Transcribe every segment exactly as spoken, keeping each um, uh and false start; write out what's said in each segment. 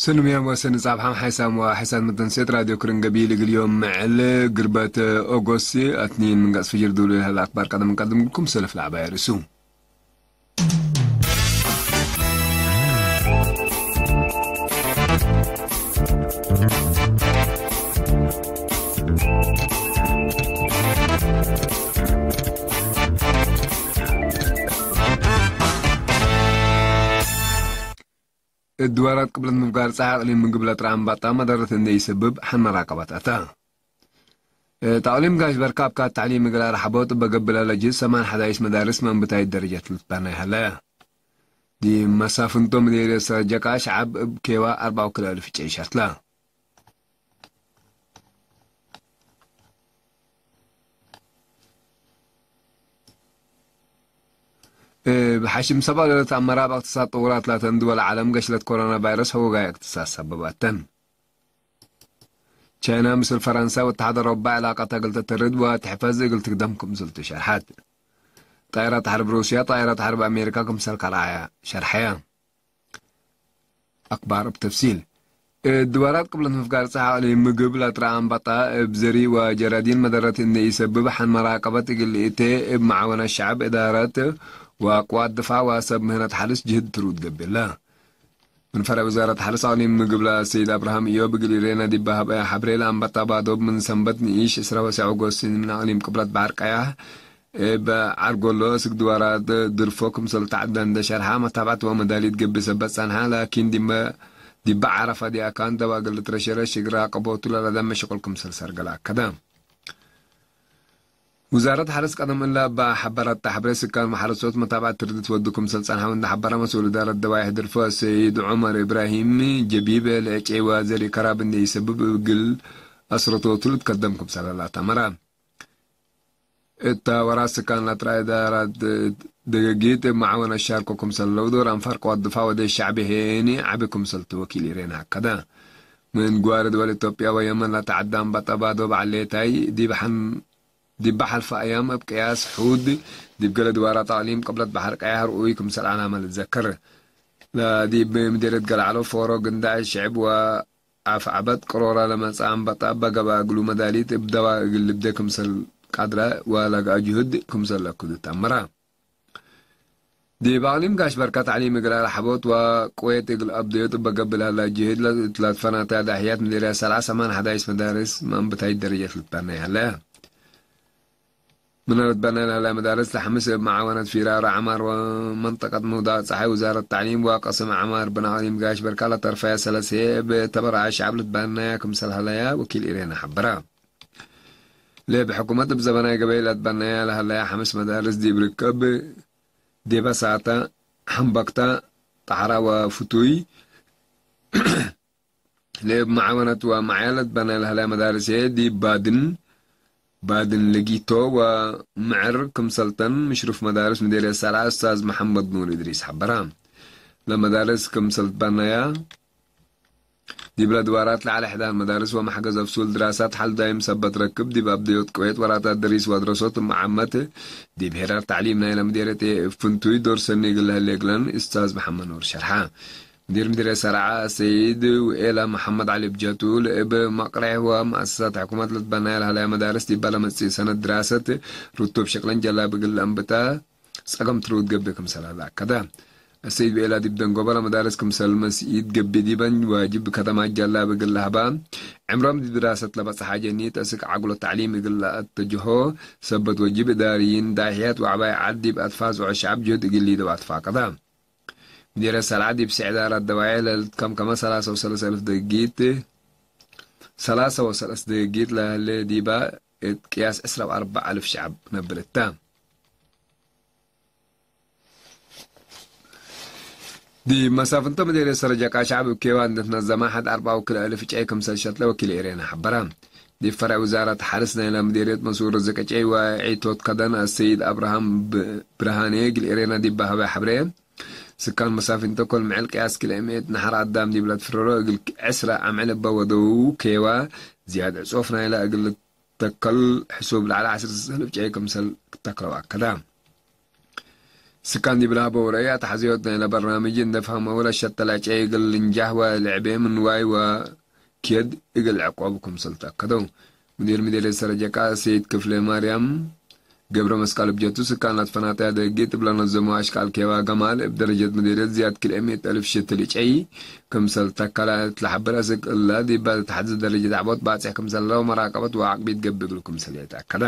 ሰኑም ያም ወሰን ጻብሐም ሓይሳም ወሓይሳት መተንሴት ራድዮ ክርን ገቢል እግል ዮም ምዕል ግርበት ኦጎስት አትኒን ምን ገጽ ፍጅር ዱሉ ይህል አክባር ቀደም እንቀድም ግልኩም ሰልፍ ለዐባይ ርእሱ። እት ድዋራት ቅብለት ምፍጋር ጸሓይ አቅሊም ምግብ ለትረአ አንባጣ መደረት እንዴ ኢሰብብ ሐን መራቀበት አተ። እት አቅሊም ጋሽ በርካ አብካት ተዕሊም እግል አርሐቦት እበ ገብእ ለለጅህድ ሰማን ሐዳይስ መዳርስ መንብታይት ደረጀት ልትበነይ ሀለ። ዲብ መሳፍንቶ ምዴርየት ሰረጀቃ ሸዐብ እብ ኬዋ አርበዕ ወክልኤ እልፍ ጨይ ሸትለ። እብ ሐሽም ሰብአ ለልትአመራ እብ እቅትሳድ ጥውራት ላተን ድወል ዐለም ገሽለት ኮሮና ቫይረስ ሐወጋይ እቅትሳድ ሰበባተን። ቻይና ምስል ፈረንሳ ወተሐደረባ ዕላቀት እግል ተተርድ ወትሕፈዝ እግል ትግደም ክምስል ትሸርሐት። ጣይራት ሐርብ ሩስያ ጣይራት ሐርብ አሜሪካ ክምሰል ከርአየ ሸርሐየ። አክባር እብ ተፍሲል። እት ድዋራት ቅብለት ምፍጋር ጸሓይ አቅሊም ምግብ ለትረአ አንባጣ እብ ዘሪ ወጀራዲን መደረት እንዴ ኢሰብብ ሐን መራቀበት እግል ልእቴ እብ መዓወነት ሸዐብ፣ እዳረት ወቅዋት ድፋዕ ወሰብ ምህነት ሐርስ ጅህድ ትሩድ ገብኤለ። ምን ፈረዕ ውዛረት ሐርስ አቅሊም ምግብ ለሰይድ አብርሃም እዮብ እግል ኢሬና ዲብ ሀበየ ሐብሬ ለአንባጣ ባዶብ ምን ሰንበት ንኢሽ ዕስራ ወሰዕ ኦጎስት ምን አቅሊም ቅብለት በሐር ቀያሕ እብ ዐርጎሎ እስክ ድዋራት ድርፎ ክምሰል ተዐደ እንዴ ሸርሐ፣ መታብዐት ወመዳሊት ገብእ ሰበት ጸንሐ፣ ላኪን ዲመ-፣ ዲበ ዐረፋ ዲአካን ደዋ እግል ልትረሸረሽ እግል ራቀቦቱ ለለደመ ሽቁል ክምሰል ሰርገለ አከደ። ውዛረት ሐርስ ቀደም እለ እበ ሐበረት ሐብሬ ስካን ወሐረሶት መታብዐት ትርድት ወዱ ክምሰል ጸንሐ ወእንዴ ሐበረ መስኡል እዳረት ደዋይሕ ድርፎ ሰይድ ዑመር እብራሂም ጀቢብ ለእጨይ ወዘሪ ከራብ እንዴ ኢሰብብ እግል አስረቶቱ ልትከደም ክምሰለ ለአተመረ። እተ ወራት ስካን ለትረአ እዳራት ደገጊት እብ መዓወነት ሻርኮ ክምሰል ለውዶር አንፋር ቅዋት ድፋዕ ወዴሽ ሸዕቢ ሄኒ ዐቢ ክምሰል ቱ ወኪል ኢሬና አከደ። ምን ግዋር ድወል ኢትዮጵያ ወየመን ለተዐደ አንባጣ ባዶብ ዐሌታይ ዲብ ሐን-፣ ዲብ ሐልፈ አያም እብ ቅያስ ሑድ ዲብ ገሌ ድዋራት አቅሊም ቅብለት በሐር ቀያሕ ርኡይ ክምሰል ዐላመ ልትዘከር። ለዲብ ምዴርየት ገልዐሎ ፎሮ ግንዳዕ ሽዕብ ወ አፍዐበት ቅሮረ ለመጽአ አንበጣ እበ ገብአ እግሉ መዳሊት እብ ደዋ እግል ልብዴ ክምሰል ቀድረ ወለገአ ጅሁድ ክምሰል ለአክዱ ተአመረ። ዲብ አቅሊም ጋሽ በርካ ተዕሊም እግል አርሐቦት ወቅዌት እግል አብደዮት እበ ገብእ ለህለ ጅሁድ እት ለትፈናተ ዳሕያት ምዴርየት ሰልዐ ሰማን ሐዳይስ መዳርስ መአንብታይት ደረጀት ልትበነይ ሀለ። ምን ልትበነይ ለህለ መዳርስ ለሐምስ እብ መዓወነት ፊራር ዐማር ወመንጠቀት መውዳቅ ጸሓይ ውዛረት ተዕሊም ወቀስም ዐማር ብን አቅሊም ጋሽ በርካ ለተርፈየ ሰለሴ እብ ተበረዐ ሸዐብ ልትበነያ ክምሰል ሀለያ ወኪል ኢሬና ሐበረ። ለእብ ሕኩመት እብ ዘበናይ ገበይ ለትበነያ ለሀለያ ሐምስ መዳርስ ዲብ ርከብ ዴበሳተ፣ ሐምበክተ፣ ጠሐራ ወፍቱይ፣ ለእብ መዓወነት ወመዓያ ለትበነ ለህለ መዳርስ ዲብ ባድን፣ ባድን ለጊቶ ወምዕር ክምሰልተን ምሽሩፍ መዳርስ ምዴርየት ሰልዐ እስታዝ መሐመድ ኑር እድሪስ ሐበረ። ለመዳርስ ክምሰል ትበነያ ዲብለ ድዋራት ለዐለ ሕዳር መዳርስ ወመሕገዝ አፍሱል ድራሳት ሐል ዳይም ሰበት ረክብ ዲብ አብደዮት ቅዌት ወራታት ደሪስ ወአድረሶት እም ዓመት ዲብ ሄራር ተዕሊም ናይለ ምዴርየት እብ ፍንቱይ ዶር ሰኒ እግል ለህሌ እግለን እስታዝ መሐመድ ኑር ሸርሐ። ሙዲር ምድርየት ሰርዐ ሰይድ ውኤላ መሐመድ ዐሊ እብ ጀቱ፣ ለእብ መቅሬሕ ወመአሰሳት ሕኩመት ልትበነየ ለሀለያ መዳርስ ዲበ ለመጽእ ሰነት ድራሰት ርቱብ ሽቅለን ጀላብ እግል ለአንብተ ጸገም ትሩድ ገብእ ክምሰለ ለአከደ። አሰይድ ውኤላ ዲብ ደንጎበ ለመዳርስ ክምሰል መስኢት ገብእ ዲበን ዋጅብ ከተማት ጀላብ እግል ለሀባ፣ ዕምሮም ዲብ ድራሰት ለበጽሐ ጀኒት አስክ ዐግሎ ተዕሊም እግል ለአተጅሆ ሰበት ወጅብ እዳርይን ዳሕያት ወዐባይ ዐድ ዲብ አትፋዝዖ ሸዐብ ጅሁድ እግል ሊደው አትፋቀደ። ምዲረ ሰልዐ ዲብ ስዕዳር አደባየ ለልትከምከመ ሰላሰ ወሰለስ አልፍ ደጊት፣ ሰላሰ ወሰለስ ደጊት ለህሌ ዲበ እት ቅያስ ዕስራ ወአርበዕ አልፍ ሸዐብ ነብር እተ። ዲብ መሳፍንቶ ምዲረ ሰረጀቃ ሸዐብ እብ ኬዋ እንዴ ትነዘመ ሐድ አርበዕ ወክልኤ አልፍ ጨይ ክምሰል ሸትለ ወኪል ኤሬና ሐበረ። ዲብ ፈርዕ ውዛረት ሐርስ ናይለ ምዲርየት መስኡል ርዝቅ ጨይ ወዒቶት ከደን አሰይድ አብርሃም ብ-፣ ብርሃኔ እግል ኤሬና ዲብ ሀበ ሐብሬ፣ ስካን መሳፊንተ ኮል ምዕል ቅያስ ክልኤ ምእት ነሐር አዳም ዲብ ለትፍረሮ እግል ዕስረ አምዕል እበ ወደው ኬዋ፣ ዝያድ ዕጾፍ ናይለ እግል ልተከል ሕሱብ ለዐለ ዐስር ሰለፍ ጨይ ክምሰል ክተክለው አከዳ። ስካን ዲብ ለሀበው ረአይ፣ አትሐዝዮት ናይለ በርናምጅ እንዴ ፈሀመው፣ ለሸተለ ጨይ እግል ልንጃህ ወልዕቤ ምን ንዋይ ወክየድ እግል ዕቆብ ክምሰል ተአከደው። ሙዲር ምዴርየት ሰረጀቃ ሰይድ ክፍለ ማርያም ገብረ መስቀል እብ ጀቱ፣ ስካን ለትፈናተያ ደጊት እብ ለነዘመው አሽቃል ኬባ ገማል፣ እብ ደረጀት ምዴርየት ዝያድ ክልኤ ምእት አልፍ ሸትል ጨይ ክምሰል ተከለ እት ለሐብር፣ አስክ እለ ዲበ ተሐዜ ደረጀት ዐቦት ባጽሕ ክምሰለ ወመራቀበት ወዐቅቢት ገብእ እግሉ ክምሰል ተአከደ።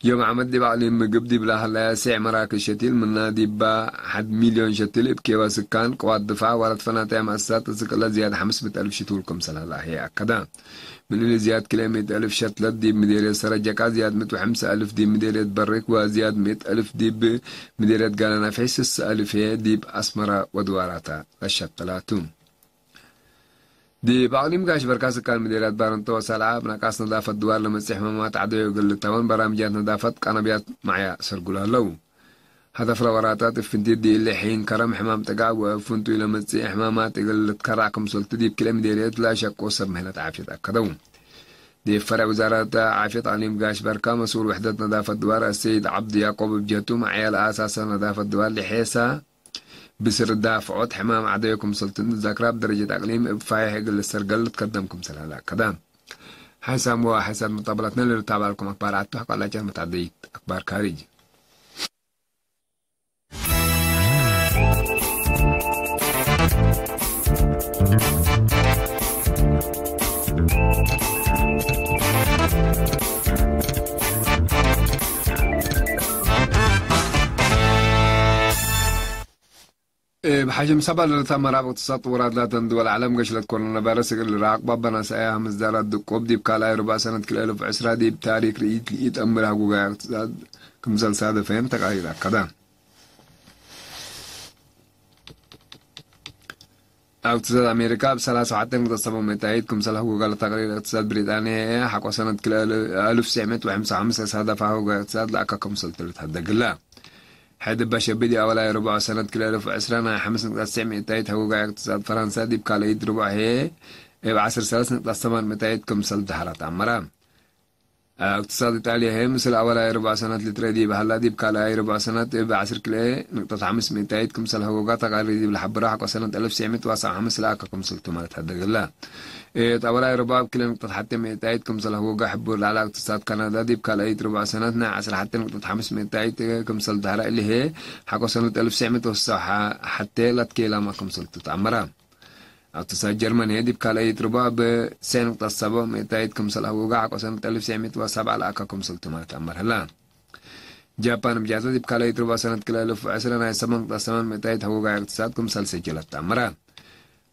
ዮም ዓመት ዲብ አቅሊም ምግብ ዲብለ ሀለየ ሴዕ መራክዝ ሸቲል ምና ዲባ ሐድ ሚልዮን ሸቲል እብ ኬባ ስካን ቅዋት ድፋዕ ወለት ፈናተያ መአሰሳት እስክ እለ ዝያድ ሐምስ ምእት አልፍ ሽቱል ክምሰል ሀለ ህዬ አከደ። ምን እሊ ዝያድ ክልኤ ምእት አልፍ ሸትለት ዲብ ምዴርየት ሰረጀቃ፣ ዝያድ ምእት ወሐምስ አልፍ ዲብ ምዴርየት በሪክ ወዝያድ ምእት አልፍ ዲብ ምዴርየት ጋለ ናፍሒ፣ ስስ አልፍ ህዬ ዲብ አስመረ ወድዋራታ ለሸተላ ቱ። ዲብ አቅሊም ጋሽ በርካ ስካን ምዴርያት ባረንቶ ወሰልዓ፣ እብ ነቃስ ነዳፈት ድዋር ለመጽእ ሕማማት ዐደዮ እግል ልታወን በራምጃት ነዳፈት ቀነብያት መዕያ ሰርጉል ሀለው። ሀደፍ ለወራታት እብ ፍንቲት ዲእሊ ሒን ከረም ሕማም ጥጋዕ ወእብ ፍንቱይ ለመጽእ ሕማማት እግል ልትከራዕ ክምሰልቱ ዲብ ክልኤ ምዴርየት ለአሸቁ ሰብ ምህለት ዓፍየት አከደው። ዲብ ፈርዕ ውዛረት ዓፍየት አቅሊም ጋሽ በርካ መስኡል ውሕደት ነዳፈት ድዋር አሰይድ ዐብዱ ያቆብ እብ ጀቱ፣ መዕያ ለአሳሰ ነዳፈት ድዋር ለሔሳ ብስር ዳፍዖት ሕማም ዐደዮ ክምሰልቱ እንዘክራ፣ እብ ደረጀት አቅሊም እብ ፋይሕ እግል ልሰርገል ልትከደም ክምሰል ሀለ አከደ። ሐሳም ወሐሳት ሙጣበላትነ ለልታባልኩም አክባር አቱ ሐቆላቻን መትዐደይት አክባር ካሪጅ። እብ ሐጅም ሰባ ለልትአመር አብ እቅትሳድ ወራት ላተን ድወል ዐለም ገሽለት ኮሮና ቫይረስ እግል ልራቅባ በናሰአያ ምስዳራት ድቆብ ዲብ ካልኣይ ርብዕ ሰነት ክልኤ አልፍ ወዕስራ ዲብ ታሪክ ርኢት ለኢተአምር ሀጉጋይ እቅትሳድ ክምሰል ሳደፈየን ተቃሪር አከደ። እቅትሳድ አሜሪካ እብ ሰላሳ ወሐቴ ንቅጠት ሰብዕ ምእታይት ክምሰል ሀጉጋ ለተቅሪር እቅትሳድ ብሪጣንያ ህዬ ሐቆ ሰነት ክልኤ አልፍ ትስዕ ምእት ወሐምሳ ወሐምስ ሳደፈ ሀጉጋይ እቅትሳድ ለአካ ክምሰልቱ ልትሀደግ እለ። ሕድ እበ ሸብድ አወላይ ርብዖ ሰነት ክልኤ አልፍ ወዕስራ ናይ ሐምስ ንቅጠት ትስዕ ምእታይት ሀጉጋይ እቅትሳድ ፈረንሳ ዲብ ካልአይት ርብዖ ህዬ እብ ዐስር ሰለስ ንቅጠት ሰማን ምእታይት ክምሰል ደሀረ ተአመረ። እቅትሳድ ኢጣልያ ህዬ ምስል አወላይ ርብዖ ሰነት ልትረአ ዲብ ሀላ፣ ዲብ ካልአይ ርብዖ ሰነት እብ ዐስር ክልኤ ንቅጠት ሐምስ ምእታይት ክምሰል ሀጎጋ ተቃሪር ዲብ ለሐብሮ ሐቆ ሰነት አልፍ ትስዕ ምእት ወአስር ወሐምስ ለአካ ክምሰልቱ ማለት ሀደግ እለ። እት አወላይ ርብዖ እብ ክልኤ ንቅጠት ሐቴ ምእታይት ክምሰል ሀጎጋ ሕቡር ለዐለ እቅትሳድ ካናዳ፣ ዲብ ካልአይት ርብዖ ሰነት ናይ ዐስር ሐቴ ንቅጠት ሐምስ ምእታይት ክምሰል ደሀረ እሊ ህዬ ሐቆ ሰነት አልፍ ትስዕ ምእት ወስሳ ሐቴ ለትኬላማ ክምሰልቱ ተአመረ። እቅትሳድ ጀርመን ህዬ ዲብ ካልአይት ርብዕ እብ ትስዕ ንቅጠት ሰብዕ ምእታይት ክምሰል ሀጎጋ ሐቆ ሰነት አልፍ ትስዕ ምእት ወሰብዓ ለአካ ክምሰልቱ ማለት አመር ህለ። ጃፓን እብ ጃተ ዲብ ካልአይት ርብዕ ሰነት ክልኤ አልፍ ወዕስራ ናይ ሰብዕ ንቅጠት ሰማን ምእታይት ሀጎጋይ እቅትሳድ ክምሰል ሰጀለት ተአመረ።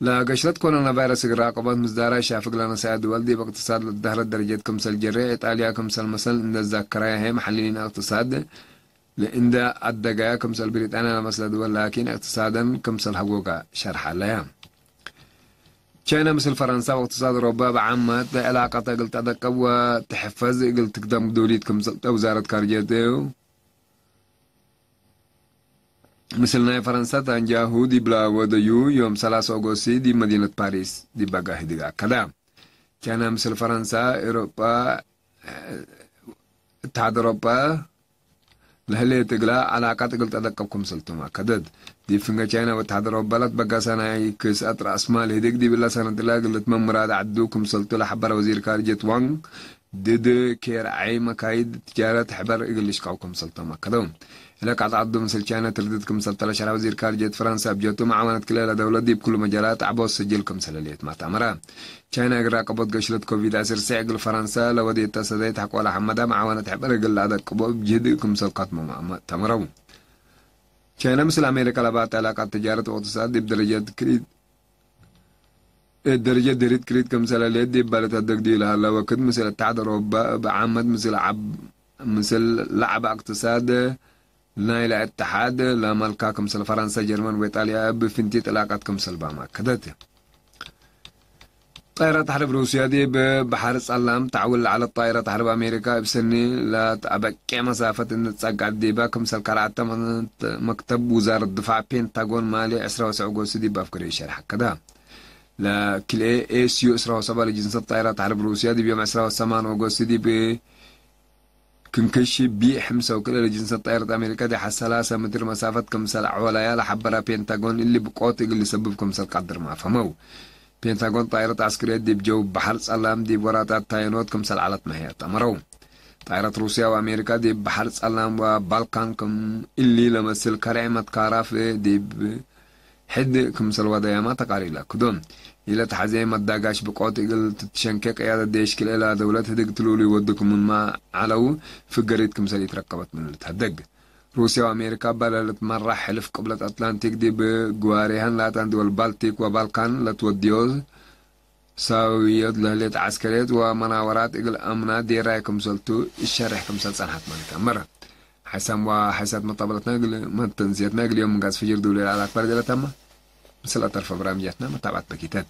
ለገሽለት ኮሮና ቫይረስ እግል ራቀቦት ምስዳራይ ሻፍግ ለነሰአያ ድወል ዲብ እቅትሳድ ለትደህረት ደረጀት ክምሰል ጀሬ፣ ኢጣልያ ክምሰል መሰል እንዴ ዛከረያ ህዬ መሐልሊን እቅትሳድ ለእንደ አደገያ ክምሰል ብሪጣንያ ለመስለ ድወል ላኪን እቅትሳደን ክምሰል ሀጎጋ ሸርሐለያ። ቻይና ምስል ፈረንሳ ወእቅትሳድ ኦሮበ እብ ዓመት ዕላቀተ እግል ተአደቅብ ወትሕፈዝ እግል ትክደም ዶልየት ክምሰልተ ውዛረት ካርጅየት ምስል ናይ ፈረንሳ ታንጃሁ ዲብላ ወደዩ ዮም ሰላሳ ኦጎስት ዲብ መዲነት ፓሪስ ዲብ አጋሂ ድግ አከዳ። ቻይና ምስል ፈረንሳ፣ ኤውሮጳ፣ እትሓድ ኤውሮጳ ለህሌት እግላ ዐላቀት እግል ተአደቅብ ክምሰልቱም አከደት። ዲብ ፍንገ ቻይና ወእትሓድ ኤውሮጳ ለትበገሰ ናይ ክስአት ረአስ ማል ህድግ ዲብለ ሰነት እለ እግል ልትመም ምራድ ዐዱ ክምሰልቱ ለሐበረ ወዚር ካርጅየት ዋንግ፣ ድድ ኬርዓይ መካይድ ትጃረት ሕበር እግል ልሽቀው ክምሰልቶም አከደው። እለ ቃጣ ዐዱ ምስል ቻይና ትርድት ክምሰልተ ለሸርሐ ወዚር ካርጅየት ፈረንሳ እብ ጀቱ፣ መዓወነት ክልኤ ለደውለት ዲብ ኩሉ መጃላት ዐቦት ሰጅል ክምሰለ ሌትማት አመረ። ቻይና እግል ራቀቦት ገሽለት ኮቪድ ዐስር ትስዕ እግል ፈረንሳ ለወዴተ ሰደይት ሐቆለ ሐመዳ መዓወነት ሕበር እግል ለአደቅቦ እብ ጅህድ ክምሰል ከትሞ ተአምረው። ቻይና ምስል አሜሪካ ለባተ ዕላቃት ትጃረት ወእቅትሳድ ዲብ ደረጀት ክሪት እት ደረጀት ድሪት ክሪት ክምሰለ ሌት ዲብ ባለት አደግዲ ለሀላ ወክድ፣ ምስል እትሓድ አውሮፓ እብ ዓመት ምስል ዐብ-፣ ምስል ለዐበ እቅትሳድ ናይለ እትሓድ ለመልካ ክምሰል ፈረንሳ፣ ጀርመን ወኢጣልያ እብ ፍንቲት ዕላቀት ክምሰልባም አከደት። ጣይራት ሐርብ ሩስያ ዲብ በሐር ጸላም ተዐውል ለዐለት ጣይራት ሐርብ አሜሪካ እብ ሰኒ ለተአበቄ መሳፈት እንጸግዐት ዲባ ክምሰል ከርዐተ መክተብ ውዛረት ድፋዕ ፔንታጎን ማሌ ዕስራ ወሰዕ ኦጎስት ዲብ አፍገረ ሸርሕ አከዳ። ለክልኤ ኤስ ዩ ዕስራ ወሰብዓ ለጅንሰት ጣይራት ሐርብ ሩስያ ዲብ ዮም ዕስራ ወሰማን ኦጎስት ዲብ ክንክሽ ቢ ሕምሰው ክልኤ ለጅንሰት ጣይረት አሜሪካ ዲብ ሰላሰ ምድር መሳፈት ክምሰል ዐወላያ ለሐበረ ፔንታጎን፣ እሊ ብቆት እግል ልሰብብ ክምሰል ቀድር ማ ፈህመው። ፔንታጎን ጣይረት ዐስክርየት ዲብ ጀው በሐር ጸላም ዲብ ወራጣት ታይኖት ክምሰል ዐለት መህየት አመረው። ጣይረት ሩስያ ወአሜሪካ ዲብ በሐር ጸላም ወባልካን ክም እሊ ለመስል ከርዒ መትካራፍ ዲብ ሕድ ክምሰል ወደያማ ተቃሪር ለአክዶ። ኢለተሐዜ መዳጋሽ ብቆት እግል ትትሸንኬ ቅያደት ዴሽ ክልኤ ለደውለት ህድግ ትሉሉ ይወዱ ክምንማ ዐለው፣ ፍገሪት ክምሰል ኢትረከበት ምኑ ልትሀደግ። ሩስያ ወአሜሪካ እበ ለልትመራሕ ሕልፍ ቅብለት አትላንቲክ ዲብ ግዋሬሀን ላታን ድወል ባልቲክ ወባልካን ለትወድዮ ሳውየት ለህሌት ዐስከርየት ወመናወራት እግል አምና ዴራይ ክምሰልቱ እሸሬሕ ክምሰል ጸንሐት ማ ልትአመር። ሐይሳም ወሐይሳት መጣበለትነ እግል መተንስየትነ እግል ዮም ምንጋዝ ፍጅር ዱብሌ ለዐለ አክባር ጀለተመ። ምስል አተርፈ በራምጃትነ መታብዐት በኪተት።